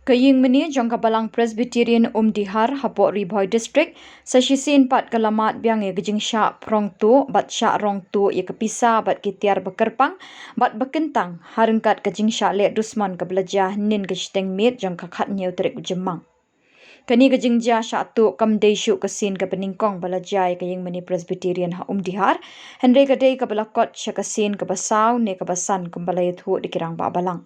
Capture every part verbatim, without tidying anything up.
Ka ïingmane jong ka Balang Presbyterian Umdihar hapoh Ri Bhoi District, sa shisien pat ka la mad biang ïa ka jingshah prong tuh bad shah rong tuh ïa ka pisa bad ki tiar ba kyrpang bad ba kyntang, ha ryngkat ka jingshah leh dusmon kaba la jia hynnin ka shiteng miet jong ka khathynñiew tarik u Jymmang. Kane ka jingjia shah tuh kam dei shuh ka sien kaba nyngkong ba la jia ïa ka ïingmane Presbyterian ha Umdihar, hynrei ka dei kaba la kot sha ka sien kaba saw ne kaba san kumba la ïathuh da ki rangbah balang.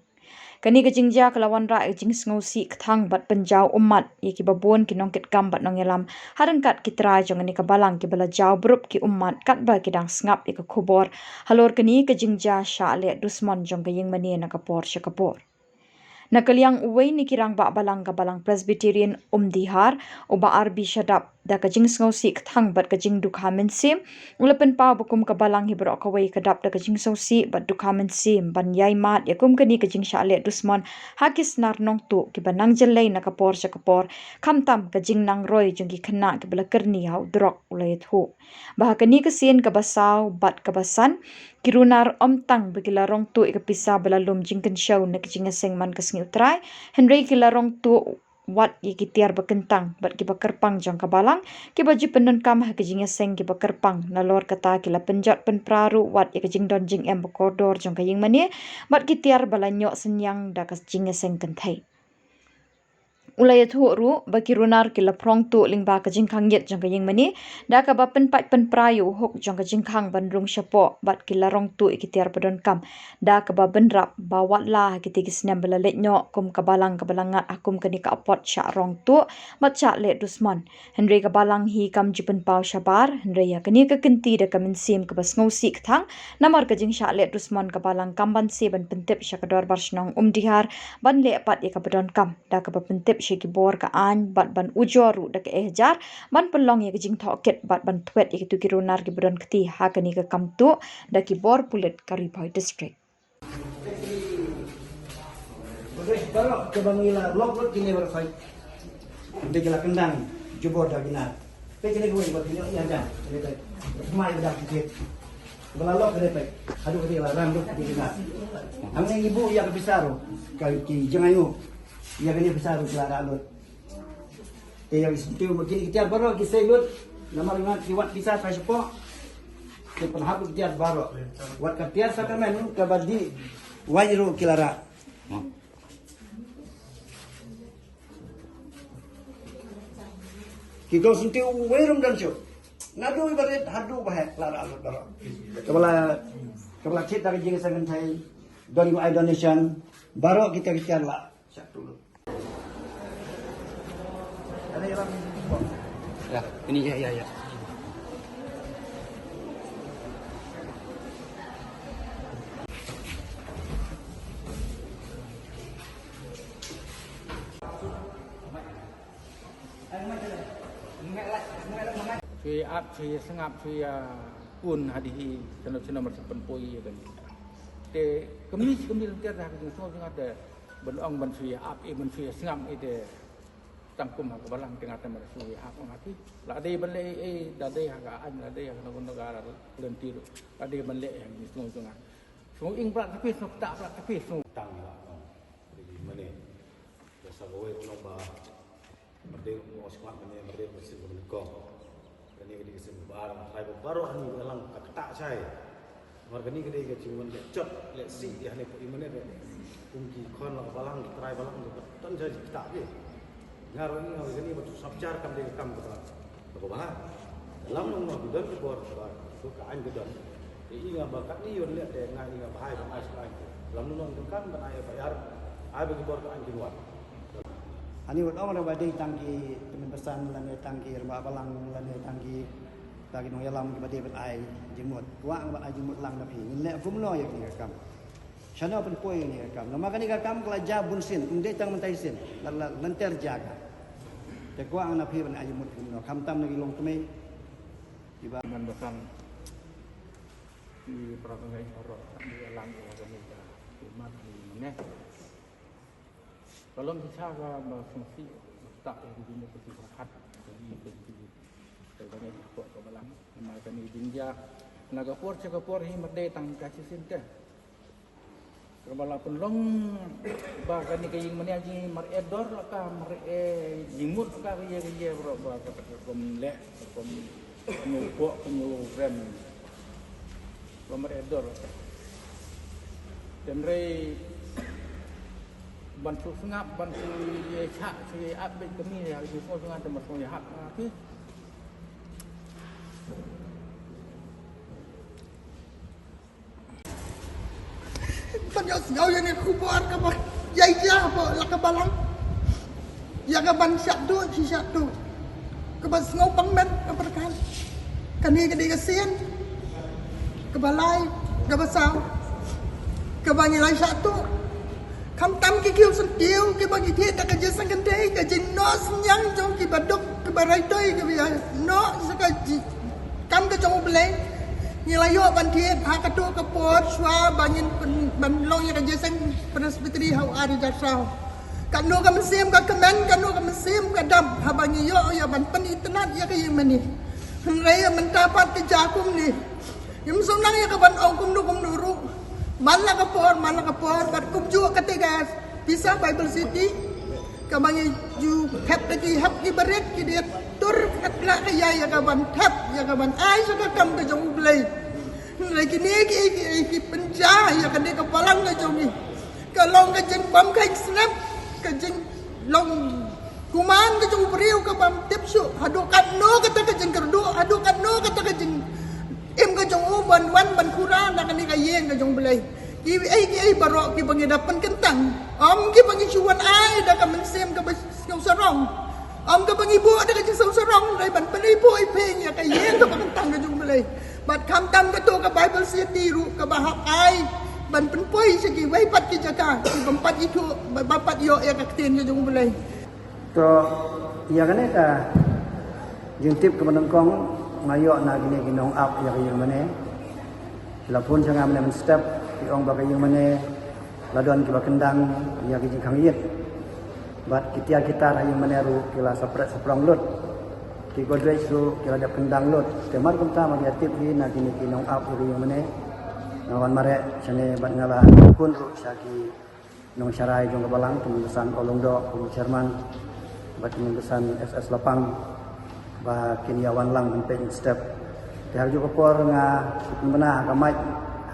Kane ka jingjia ka la wanrah ïa ka jingsngewsih kthang bad pynjaw ummat ïa kiba bun ki nongkitkam bad nongïalam ha ryngkat ki trai jong kane ka balang kiba la jaw brup ki ummat katba ki dang sngap ïa ka khubor halor kane ka jingjia shah leh dusmon jong ka ïingmane na ka por sha ka por. Na ka liang uwei na ki rangbah balang ka Balang Presbyterian Umdihar, u Bah R B Shadap, da ka jingsngewsih kthang bad ka jingdukha mynsiem, u la pynpaw ba kum ka balang hi baroh kawei ka dap da ka jingsngewsih bad dukha mynsiem ban ïai mad ïa kum kane ka jingshah leh dusmon ha ki snar nongtuh kiba nang jyllei na ka por sha ka por, khamtam ka jingnang roi jong ki khynnah kiba la kyrni ha u drok, u la ïathuh ba ha kane ka sien kaba saw bad kaba san, ki runar ym tang ba ki la rong tuh ïa ka pisa ba la lum jingkynshew na ka jingïaseng man ka sngi U Trai, hynrei ki la rong tuh wat ïa ki tiar ba kyntang bad kiba kyrpang jong ka balang, kiba ju pyndonkam ha ka jingïaseng kiba kyrpang. Nalor kata ki la pynjot pynpra ruh wat ïa ka jingdon jingem ba kordor jong ka ïingmane bad ki tiar ba la ñiuh synñiang da ka jingïaseng kynthei. U la ïathuh ruh ba ki runar ki la prong tuh lyngba ka jingkhang ïit jong ka ïingmane, da kaba pynpait pynpra ïa u huk jong ka jingkhang ban rung shapoh, bad ki la rong tuh ïa ki tiar ba donkam, da kaba bynrap ba watla ha kitei ki snem ba la leit noh, kum ka balang kaba la ngat ha kum kane ka apot shah rong tuh bad shah leh dusmon. Hynrei ka balang hi kam ju pynpaw shabar, hynrei ïa kane ka kynti da ka mynsiem kaba sngewsih kthang, namar ka jingshah leh dusmon ka balang kam banse ban pyntip sha ka dorbar shnong Umdihar ban leh pat ïa kaba donkam, da kaba pyntip sha ki bor ka aiñ bad ban ujor ruh da ka eh hajar ban pynlong ïa ka jingtohkit bad ban thwet ïa kito ki runar kiba don kti ha kane ka kam tuh da ki bor pulit ka Ri Bhoi District. Baroh kaba ngi la lok lut kine baroh, peit. Te ki la kyndang jubor da ki nar. Te kine kawei ba ki ïoh ïa jam. Kine peit. Mai ba da ki kit. Ba la lok kine peit. Haduh kine la ram lut ki nar. Hangne ngi buh ïa ka pisa ruh. Ka ki jngai ngu. Ïa kine pisa ruh ki la rah lut. Te ïa ki symtiu ma kine ki tiar baroh ki sei lut. Namar nga ki wat pisa trai shapoh. Te pynhap ki tiar baroh. Wat ka tiar sakramen kaba dih waiñ ruh ki la rah. Ki kong symtiu wei ruh ym don shuh. Naduh ba rit haduh ba heh la rah lut baroh. Kaba la, kaba la thied da ka jingïaseng kynthei, don ïa u ai donation, baroh kita ki tiar la shah tuh lut. Ya, ini ya, ya, ya. Shu ïa ap, shu ïa sngap, shu ïa pun ha dih hi, sngewbha sngewbha marsa pynpoi ïa kane. Te kmie shi kmie lynter da ha ka jingsngew jong nga te ban ong ban shu ïa ap ïa ban shu ïa sngap ïa te tang kum ha ka balang te nga te marsa shu ïa ap ong ha ki. La dei ban leh ei ei, la dei ha ka aiñ, la dei ha ka nongkyndong ka lynti ruh. La dei ban leh ha ka jingsngew jong nga. Sngew ing brat ka phi, sngew ktah brat ka phi, sngew tang ïa la ong. Mane. Ïa sa kawei u nong ba Mardei u sngap mane, mardei u sngap mane kong. Kane ka dei ka sien ba ar, trai ba baroh hani ba lang ka ktah shai. Mar kane ka dei ka jingwan leh jot, leh sih ïa hani ba i mane ba. Kum ki khon la ka balang, ki trai balang, ki ba ton shai ki ktah ki. Nga ruh nga kane ba tu sap jar kam dei ka kam ka ba. Ka ba. Lam nong nong ki don ki bor ka ba. Tu ka aiñ ka don. Te i nga ba katne ïoh leh te nga i nga ba hai ba ai sha ka aiñ. Lam nong nong ki kam ba ai ba ïar. Ai ba ki bor ka aiñ ki wan. Ani wat ong ba dei tang ki pynbasan lane tang ki rangbah balang lane tang ki, tang ki nongïalam kiba dei ban ai jingmut. Kwah ban ai jingmut lang na phi. Ngin leh kumno ïa kane ka kam. Shano pynpoi ïa kane ka kam. Namar kane ka kam ka la jia bun sien, ym dei tang mynta sien. La, la, lynter jia ka. Te kwah na phi ban ai jingmut kumno. Khamtam na ki longkmie. Kiba man basan. Ki para bangeit baroh. Ki lang ïa kane ka. Ki mat ki mane. Ka long ki sha kaba sngewsih, ba ktah ïa ki jingmut ki jingpyrkhat, ka jingmut ki jingmut. Ka jingmut ka balang, namar kane ka jingjia. Na ka por sha ka por hi, ym dei tang ka shisien te. Kaba la pynlong ba kane ka ïing mane jingmareh dor la ka mareh jingmut la ka ïa ka ïa bro ba ka ka kom leh ka kom no pok kom no rem ba mareh dor la ka. Tynrai ban su sngap ban su ïa chak su ïa ap bit kami ïa su sngap te mar su ïa hak ki. Ban ïohsngew ïa kane ka khubor kaba ïaid ïa ba la ka balang. Ïa ka ban shah tuh shi shah tuh. Kaba sngew pang met ka pyrkhat. Kane ka dei ka sien kaba lai kaba saw kaba ngi la shah tuh. Khamtam ki kiew syntiew kiba ngi thied da ka jingïaseng kynthei ka jingnoh synñiang jong kiba duk kiba raitoi kiba ïa noh sa ka ji kam ka jong U Blei. Ngi la ïoh ban thied ha kato ka por shuwa ba ngin pyn- ban long ïa ka jingïaseng Presbytery ha u ar hajar saw. Kano ka mynsiem ka kmen kano ka mynsiem ka dap haba ngi ïoh ïa ban pynitynnad ïa ka ïing mane. Hynrei ïa mynta pat ka jia kumne. Ngim sngewdang ïa ka ban ong kumno kumno ruh. Man la ka por man la ka por bad kumjuh kata ka pisa Bible City. Kaba ngi ju thep da ki hep ki barit ki dei tur kata ka ïa ïa ka ban thep ïa ka ban ai sa ka kam ka jong U Blei. Hynrei kine ki ki ki pynja ïa kane ka balang ka jong ngi. Ka long ka jingbam ka jingsnep ka jinglong kuman ka jong u briew ka bam tip shuh haduh katno kata ka jingkyrduh haduh katno kata ka jing im ka jong u ban wan ban khura na kane ka ïing ka jong U Blei. Ki ei ki ei baroh kiba ngi da pynkyntang. Ym kiba ngi shu wan ai da ka mynsiem kaba sngewsih sarong. Ym kaba ngi buh da ka jingsngewsih sarong hynrei ban pynipoi pyn ïa ka ïing kaba kyntang ka jong U Blei. Bad khamtam kato ka Bible City ruh kaba hap ai ban pynpoi sha kiwei pat ki jaka kiba ym pat ithuh ba ym pat ïoh ïa ka ktien ka jong U Blei. To ïa kane ka jingtip kaba nyngkong nga ïoh na kine ki nongap ïa ka ïing mane. Ki la phone sha nga mane mynstep ki ong ba ka ïing mane la don kiba kyndang ïa ki jingkhang ïit. Bad ki tiar ki tar ha ïing mane ruh ki la sapret saprong lut. Ki Godrej ruh ki la dep kyndang lut. Te mar kumta ma ki ïa tip hi na kine ki nongap ïa ka ïing mane. Nga wan mareh shane bad nga la phone ruh sha ki nongsharai jong ka balang, Kmie Basan Olongdoh kum u chairman bad Kmie Basan S S Lapang ba kin ïa wan lang ban peit mynstep. Te ha kajuh ka por nga shu pynbna ha ka mic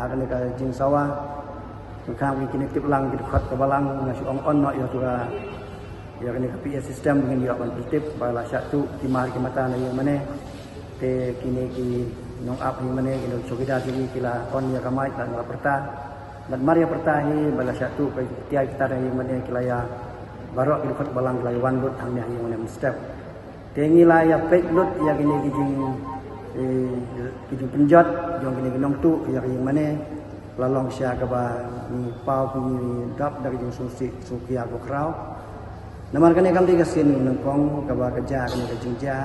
ha kane ka jingsawa. Nga kham ki kine tip lang ki dkhot ka balang nga shu ong on noh ïa tu ka ïa kane ka P A system ba ngin ïoh ban pyntip ba la shah tuh ki mar ki mata na ïing mane. Te kine ki nongap ïing mane ki nong chowkidar jong ngi ki la on ïa ka mic bad nga la pyrta. Bad mar ïa pyrta hi ba la shah tuh ka tiar ki tar ïing mane ki la ïa baroh ki dkhot balang ki la ïa wan lut hangne ha ïing mane mynstep. Te ngi la ïa peit lut ïa kine ki jing eh, ki jingpynjot jong kine ki nongtuh ïa ka ïing mane. La long sha kaba ngi paw ki ngi dap da ka jingsngewsih sngewkhia ko khraw. Namar kane kam dei ka sien nyngkong kaba ka jia kane ka jingjia.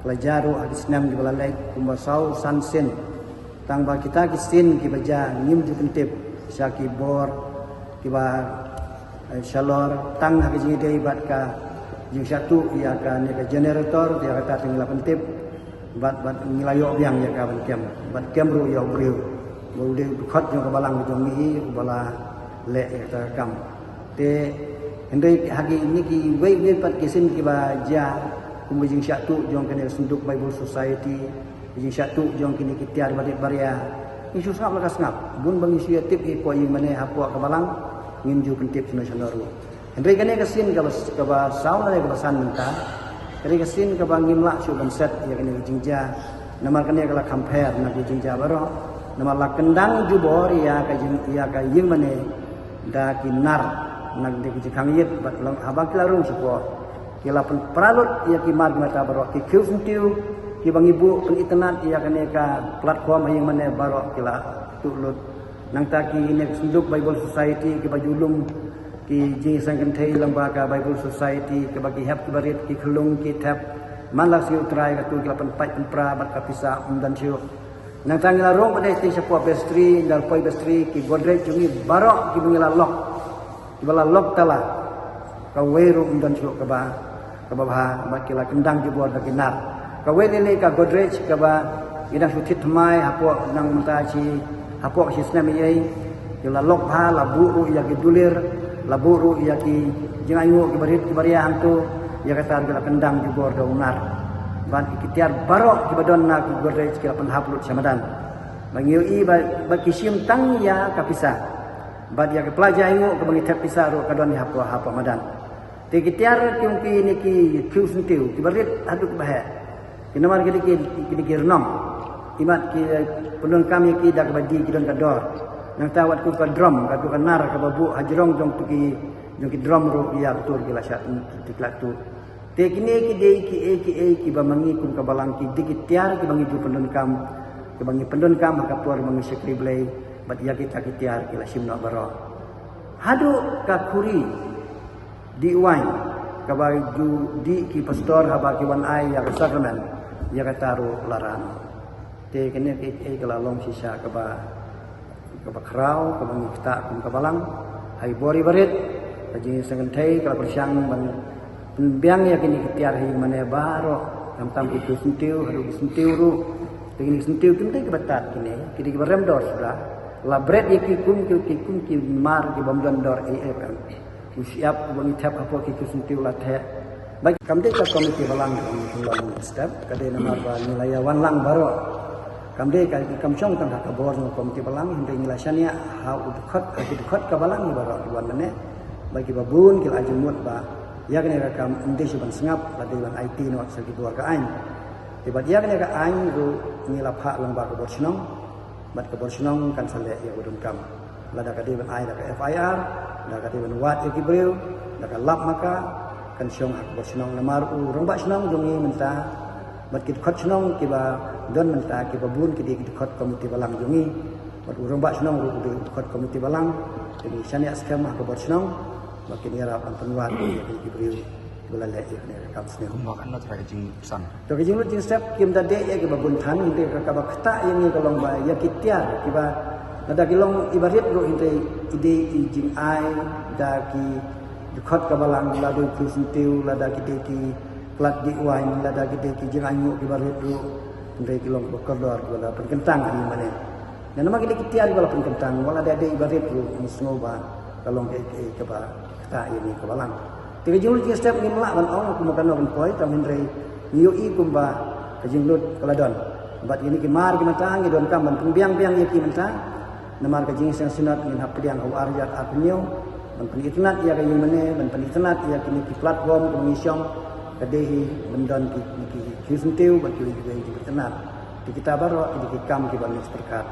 Ka la jia ruh ha ki snem kiba la leit kumba saw san sien. Tang ba kita ki sien kiba jia ngim ju pyntip sha ki bor kiba eh, shalor tang ha ka jingïadei bad ka jingshah tuh ïa kane ka generator ïa kata te ngi la pyntip. Bad bad ngi la ïoh biang ïa ka ban kem bad kem ruh ïa u briew ba u dei u dkhot jong ka balang jong ngi uba la leh ïa kata ka kam. Te hynrei ha kine kiwei kiwei pat ki sien kiba jia kum ka jingshah tuh jong kane ka Synduk Bible Society, ka jingshah tuh jong kine ki tiar barit baria. Ngi shu sngap la ka sngap bun ba ngi shu ïa tip hi hapoh ïing mane hapoh ka balang. Ngim ju pyntip shano shano ruh. Hynrei kane ka sien kaba kaba saw lane kaba san mynta. Kane ka sien kaba ngim lah shuh ban set ïa kane ka jingjia. Namar kane ka la kham pher na ka jingjia baroh. Namar la kyndang jubor ïa ka jing ïa ka ïing mane da ki nar na ka jingkhang ïit bad long haba ki la rung shapoh. Ki la pynpra lut ïa ki mar ki mata baroh ki khiew syntiew kiba ngi buh pynitynnad ïa kane ka platform ha ïing mane baroh ki la tuh lut. Nangta kine ki Synduk Bible Society kiba ju lum ki jingseng kynthei lyngba ka Bible Society kiba ki hep kiba rit ki khyllung ki thep. Man la siew trai katu ki la pynpait pynpra bad ka pisa ym don shuh. Nangta ngi la rung ba dei sting shapoh vestry, ndar poi vestry ki Godrej jong ngi baroh kiba ngi la lok. Kiba la lok tala kawei ruh ym don shuh kaba kaba bha bad ki la kyndang jubor da ki nar. Kawei lei lei ka Godrej kaba ngi dang shu thied thymmai hapoh nang mynta shi hapoh shi snem ïa La lok bha, la buh ruh ïa ki dulir, la buh ruh ïa ki jingainguh ki barit ki baria hangto, ïa kata ruh la kyndang jubor da u nar. Bad ki tiar baroh kiba don na ki gordej ki la pynhap lut sha madan. Ba ngi ïohi ba, ba ki shim tang ïa ka pisa. Bad ïa ki pla jingainguh kaba ngi thep pisa ruh ka don hapoh, hapoh madan. Te ki tiar ki ong ki ne ki khiew syntiew, ki barit haduh ba heh. Ki namar ki dei ki, ki dei ki rnong. Imat ki, eh, pyndonkam ïa ki da kaba die ki don ka dor. Nangta wat kum ka drum, ka tu ka nar kaba buh hajrong jong tu ki, jong ki drum ruh ïa ka tur ki la shah, ki la tu. Te kine ki dei ki ei ki ei kiba ma ngi kum ka balang ki dei ki tiar kiba ngi ju pyndonkam, kiba ngi pyndonkam ha ka por ba ngi shakri Blei, bad ïa kita ki tiar ki la shim noh baroh. Haduh ka khuri dih wine kaba ju dih ki pastor haba ki wan ai ïa ka sakramen, ïa kata ruh la rah noh. Te kane ka ei ka la long shisha kaba, kaba khraw, kaba ngi ktah kum ka balang. Ha i bor i barit, ka jingsngewthuh ka la pyrshang ban pynbiang ïa kine ki tiar ha i mane baroh, khamtam ki khiew syntiew haduh ki syntiew ruh. Te kine ki syntiew kim dei kiba tad kine, ki dei kiba rem dor suda. La bret ïa ki kum ki, ki kum ki mar ki bym don dor ei ei. U shyiap uba ngi thep hapoh ki khiew syntiew la theh. Ba kam dei ka komiti balang ka long step, ka dei namar ba ngi la ïa wan lang baroh. Kam dei ka, kam shong tang ha ka bor jong komiti balang, hynrei ngi la shaniah ha u dkhot, ha ki dkhot ka balang ngi baroh ki wan mane. Ba kiba bun ki la jingmut ba ïa kane ka kam ym dei shuh ban sngap, la dei ban aiti noh sha ki bor ka aiñ. Te bad ïa kane ka aiñ ruh ngi la phah lyngba ka bor shnong. Bad ka bor shnong kan sa leh ïa u donkam. Lada ka dei ban ai da ka F I R, lada ka dei ban wad ïa ki briew, da ka lap ma ka, kan shong ha ka bor shnong namar u rangbah shnong jong ngi mynta. Bad ki dkhot shnong kiba don mynta kiba bun ki dei ki dkhot komiti balang jong ngi. Bad u rangbah shnong ruh u dei u dkhot komiti balang. Te ngi shaniah skhem ha ka bor shnong. Bad kin ïarap ban pynwad ïa ki briew. Ba la leh ïa kane ka kam sniew. Kumba kan lut ka jingpysan. To ka jinglut jingstep kim da dei ïa kiba bun than, hynrei ka kaba ktah ïa ngi ka long ba ïa ki tiar kiba lada ki long i barit ruh hynrei i dei i jingai da ki dkhot ka balang, la dei ki syntiew, lada ki dei ki klat dih wine, lada ki dei ki jingainguh ki barit ruh hynrei ki long kiba kordor kiba la pynkyntang ha i mane. Namar ki dei ki tiar kiba la pynkyntang, wat la dei i barit ruh ngi sngew ba ka long kaei kaei kaba ktah ïa ngi ka balang. Te ka jinglut jingstep ngim lah ban ong kumba kano kan poi, tang hynrei ngi ïohi kumba ka jinglut ka la don. Bad ïa kine ki mar ki mynta ngi donkam ban pynbiang biang ïa ki mynta. Namar ka Jingïaseng Synod ngin hap pdiang ha u ar hajar arphew hynñiew ban pynitynnad ïa ka ïing mane, ban pynitynnad ïa kine ki platform kaba ngi shong. Ka dei hi ban don ki, ki, ki, ki syntiew bad ki, ki, ki, ki pynitynnad. Te kita baroh ki dei ki kam kiba ngi syrkhat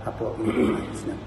hapoh ïa ki mar ki snem.